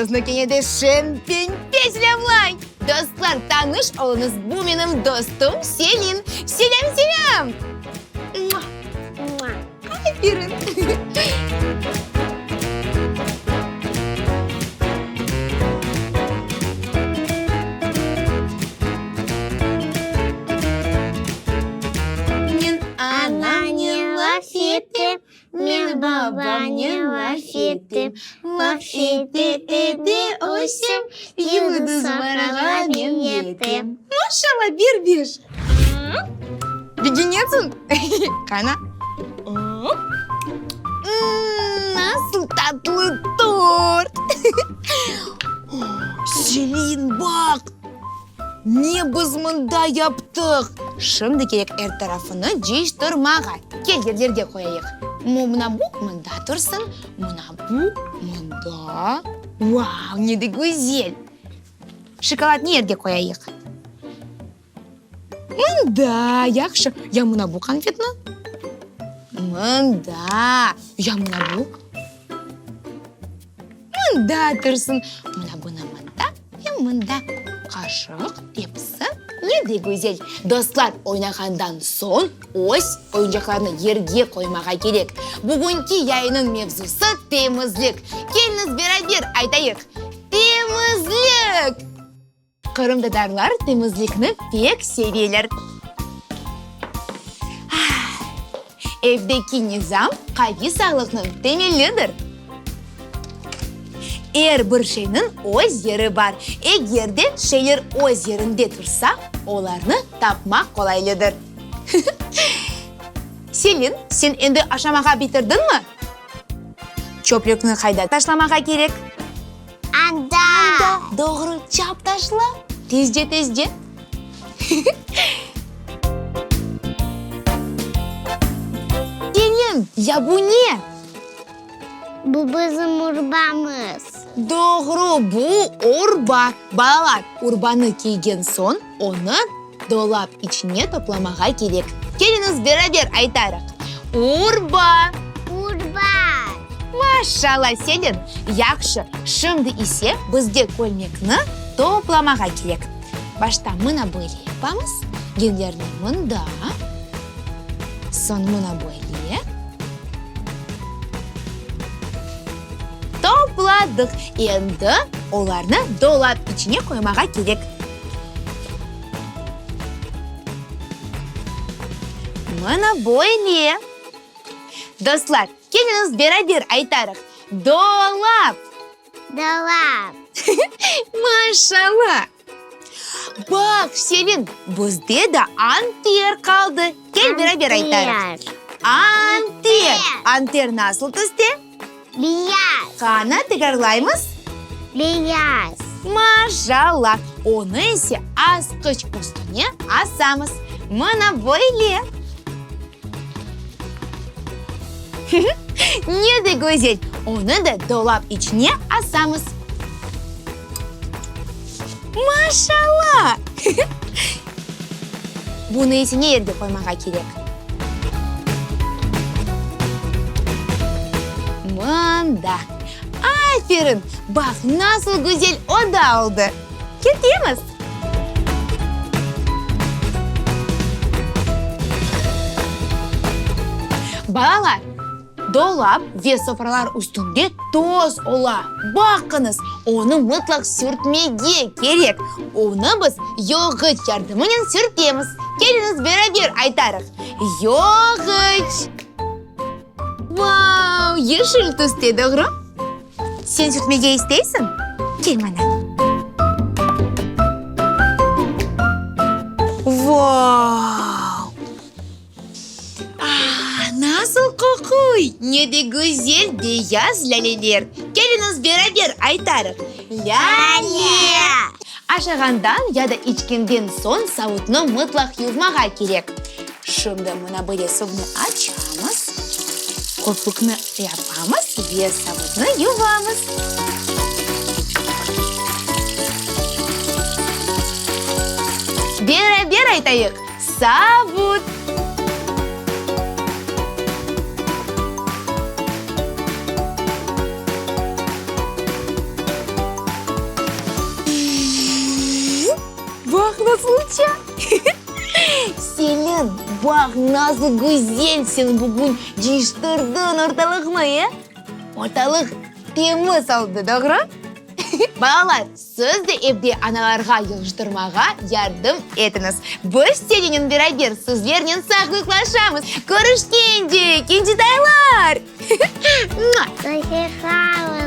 Sizni kene de Şempenpe selâmlay! Dostlar, tanış oluñız, bu menim dostum Selin! Selâm, selâm! Aferin! Men anamnen laf etem, Men babamnen laf etem, Laf ete-ete ösem, Yıldızlarğa men yetem. Maşallah, bir beş! Begenesiñ? Qana? Nasıl tatlı tort! Selin, baq! Ne biz mında yaptıq? Şimdi kerek er tarafını cıyıştırmağa. Kel, yerlerge qoyayıq. Mına bu mında tursın, mına bu mında. Vau, ne de güzel! Şokolad ne yerge qoyayıq? Mında, yahşı. Ya mına bu qanfetni? Mında. Ya mına bu? Mında tursın. Mına bunı mında ve mında. Qaşıq, tepsi, ne de güzel. Dostlar, oynağandan soñ öz oyuncaqlarını yerge qoymağa kerek. Bugünki yayınıñ mevzusı temizlik. Keliñiz beraber aytayıq, Temizlik! Qırımtatarlar temizlikni pek seveler. Evdeki nizam qaviy sağlıqnıñ temelidir. Er bir şeyniñ öz yeri bar. Eger de şeyler öz yerinde tursa, olarnı tapmaq qolaylıdır. Selin, sen endi aşamağa bitirdiñmi? Çöplükni qayda taşlamağa kerek? Anda. Anda, doğru, çap taşla. Tezce, tezce. Kelin, ya bu ne? Bu bizim urbamız. Doğru, bu urba. Balalar, urbanı kiygen soñ, onı dolap içine toplamağa kerek. Keliñiz, beraber aytarıq, Urba! Urba! Maşallah, Selin! Yahşı, şimdi ise bizge kölmekni toplamağa kerek. Başta mına böyle yapamız, genlerni mında, soñ mına böyle. Topladıq. Endi olarnı dolap içine qoymağa kerek. Mına böyle. Dostlar, keliñiz beraber aytarıq, Dolap! Dolap! Maşallah! Baq, Selin, bizde de anter qaldı. Kel beraber aytarıq. Anter! Anter nasıl tüste? Beyaz. Qana, tekrarlaymız? Beyaz. Maşallah! Onı ise asqıç üstüne asamız. Mına böyle. Ne de güzel! Onı da dolap içine asamız. Maşallah! Bunı ise ne yerge qoymağa kerek? Mında! Aferin! Baq, nasıl güzel oda oldı! Ketemiz! Balalar, dolap ve sofralar üstünde toz ola. Baqıñız, onı mıtlaq sürtmege kerek. Onı biz yoğıç yardımınen sürtemiz. Keliñiz, beraber aytarıq, Yoğıç! Vau, yeşil tüste, doğru? Sen sürtmege isteysiñ? Kel mana. Vau! Ah, nasıl qoquy! Ne de güzel beyaz lâleler! Keliñiz, beraber aytarıq, Lâle! Aşağandan ya da içkenden soñ savutnı mıtlaq yuvmağa kerek. Şimdi mına böyle suvnı açamız, köpükni yapamız ve savutnı yuvamız. Beraber aytayıq, Savut! nasıl uça! Selin, baq, nasıl güzel sen bugün cıyıştırdıñ ortalıqnı, e? Ortalıq temiz oldı, doğru? Balalar, siz de evde analarğa yığıştırmağa yardım etiñiz. Biz Selinnen beraber sizlernen sağlıqlaşamız. Körüşkence, kincitaylar! Hoşça qal!